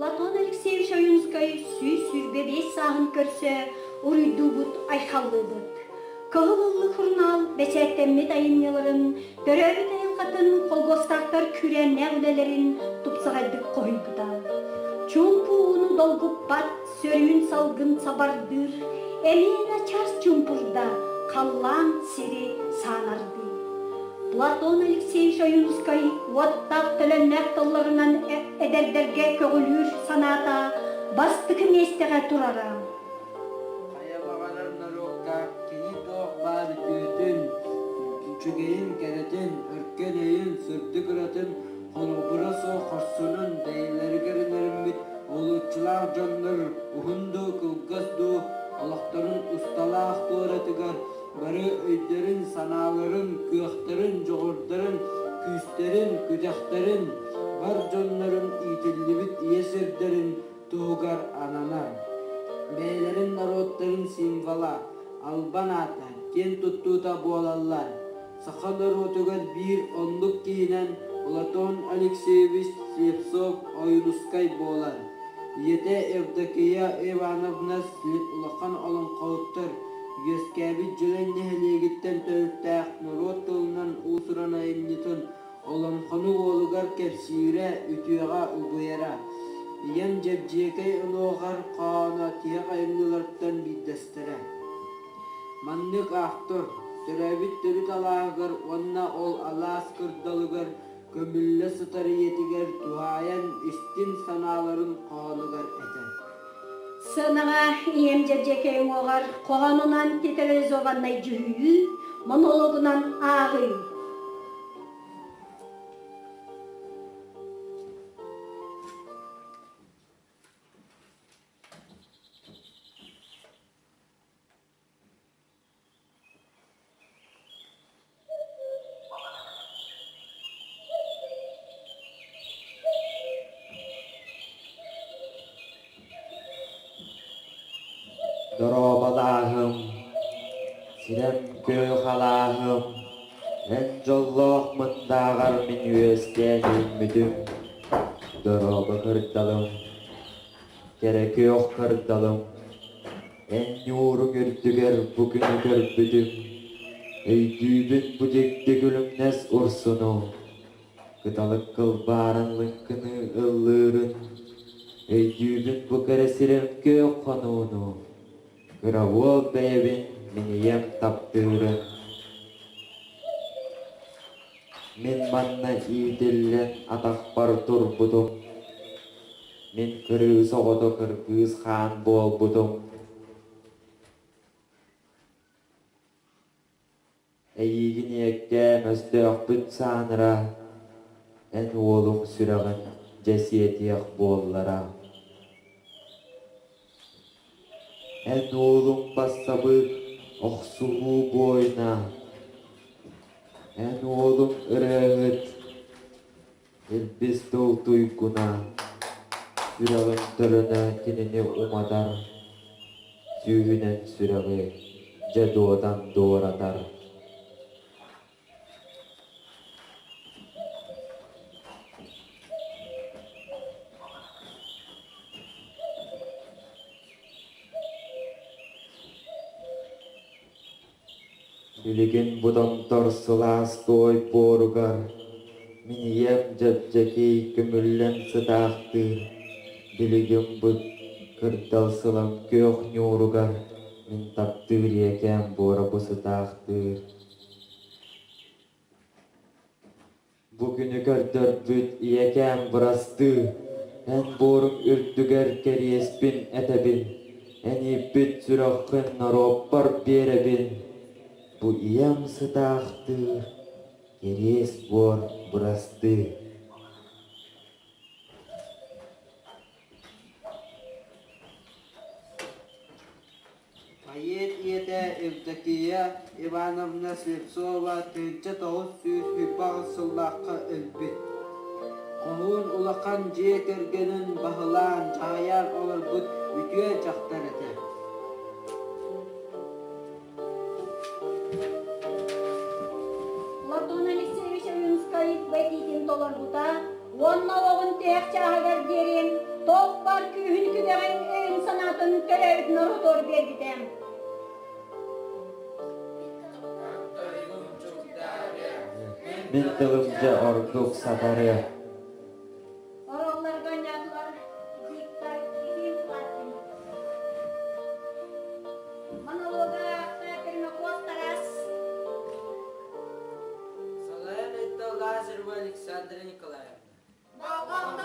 Платон Алексеевич Ойуунускай 125 сааһын көрсө уруйдуубут, айхаллыыбыт. Кыһыл ыллык сурунаал бэчээттэммит айымньыларын, төрөөбүт айылҕатын холкуостаахтар күүрээннээх үлэлэрин тупсаҕайдык хоһуйбута. Чуумпу ууну долгуппат, сөрүүн салгын сабардыыр, эмиэ начаас чуумпурда, халлаан сири саанардыы. Платон Алексеевич Ойуунускай уоттаах төлөннөөх тылларынан эдэрдэргэ көҕүлүүр санаата бастакы миэстэҕэ турара. Хайа баҕарар норуокка кини туох баар үтүөтүн, үчүгэйин, кэрэтин, өркөн өйүн, сырдык ыратын, холобура суох хорсунун бэйэлэригэр ынырыммыт уһулуччулаах дьоннор уһун дуу, кылгас дуу олохторун усталаах туоратыгар бары өйдөрүн-санааларын, кыахтарын, дьоҕурдарын, күүстэрин, күдэхтэрин, бар дьоннорун иитиллибит ийэ сирдэрин туһугар ананар. Бэйэлэрин норуоттарын символа, албан аата, киэн туттуута буолаллар. Саха норуотугар биир оннук киһинэн Платон Алексеевич Слепцов-Ойуунускай буолар. Ийэтэ Евдокия Ивановна улахан олоҥхоһуттар үөскээбит Дьөлөй нэһилиэгиттэн төрүттээх норуот тылынан уус-уран айымньытын Олоҥхону уолугар кэпсиирэ, үтүөҕэ угуйара. Ийэм Дьэбдьиэкэй унуоҕар хоһооно тиһэх айымньыларыттан биирдэстэрэ. Маннык автор төрөөбүт төрүт алааһыгар уонна ол алаас кырдалыгар көмүллэ сытар ийэтигэр туһаайан истиҥ санааларын хоһоонугар этэр. Сыанаҕа ийэм Дьэбдьиэкэй уҥуоҕар хоһоонунан театрализованнай дьүһүйүү, монологунан ааҕыы. Дорооболааһым, сирэм күөх алааһым, эн дьоллоох мындааҕар мин үөскээн үүммүтүм. Дорообо кырдалым, кэрэ күөх кырдалым, Эн ньууруҥ үрдүгэр бу күнү көрбүтүм, Өйдүүбүн бу дьикти күлүмнэс урсуну, Кыталык кылбааран лыҥкыныы ыллыырын, Өйдүүбүн бу кэрэ сирэм күөх хонууну, Кыра уол бэйэбин мин ийэм таптыырын. Мин манна иитиллэн атахпар турбутум Мин кырыыс оҕото кыргыыс хаан буолбутум. Эйиигин ийэккээм өстөөхпүт сааныра, эн уолуҥ сүрэҕин дьэ сиэтиэх буоллара. Эн уолуҥ бассабыык охсуһуу буойуна, эн уолуҥ ырыаһыт Илбис тыл туйгуна, сүрэҕин төлөнө кинини уматар, сүүһүнэн сүрэҕи дьэ дуотан дуоратар. Билигин бу томтор сылаас туой буоругар мин ийэм дьэбдьэкий көмүллэн сытаахтыыр, билигин бу кырдал сылам күөх ньууругар мин таптыыр ийэкээм буора бу сытаахтыыр. Бу күнү көрдөрбүт ийэкээм бырастыы, эн буоруҥ үрдүгэр кэриэспин этэбин, эн ииппит сүрэххин норуоппар биэрэбин. Бу ийэм сытаахтыыр, кэриэс буор бырастыы. Поэт ийэтэ Евдокия Ивановна Слепцова 1928 сыллаахха өлбүт. Хоһуун улахан дьиэ кэргэнин баһылаан, дьаһайан олорбут үтүө дьахтар этэ. Платон Алексеевич Ойуунускай бу этиитин толорбута уонна олоҕун тиһэх чааһыгар диэри. Туох баар күүһүн-күдэҕин, өйүн-санаатын төрөөбүт норуотугар биэрбитэ. Мин тылым дьэ ордук сатарыа. Оруолларга оонньоотулар Виктор Ефим Ларкин. Монолога Пермяков Тарас. Салайан ыытта Лазарева Александра Николаевна. Болҕомто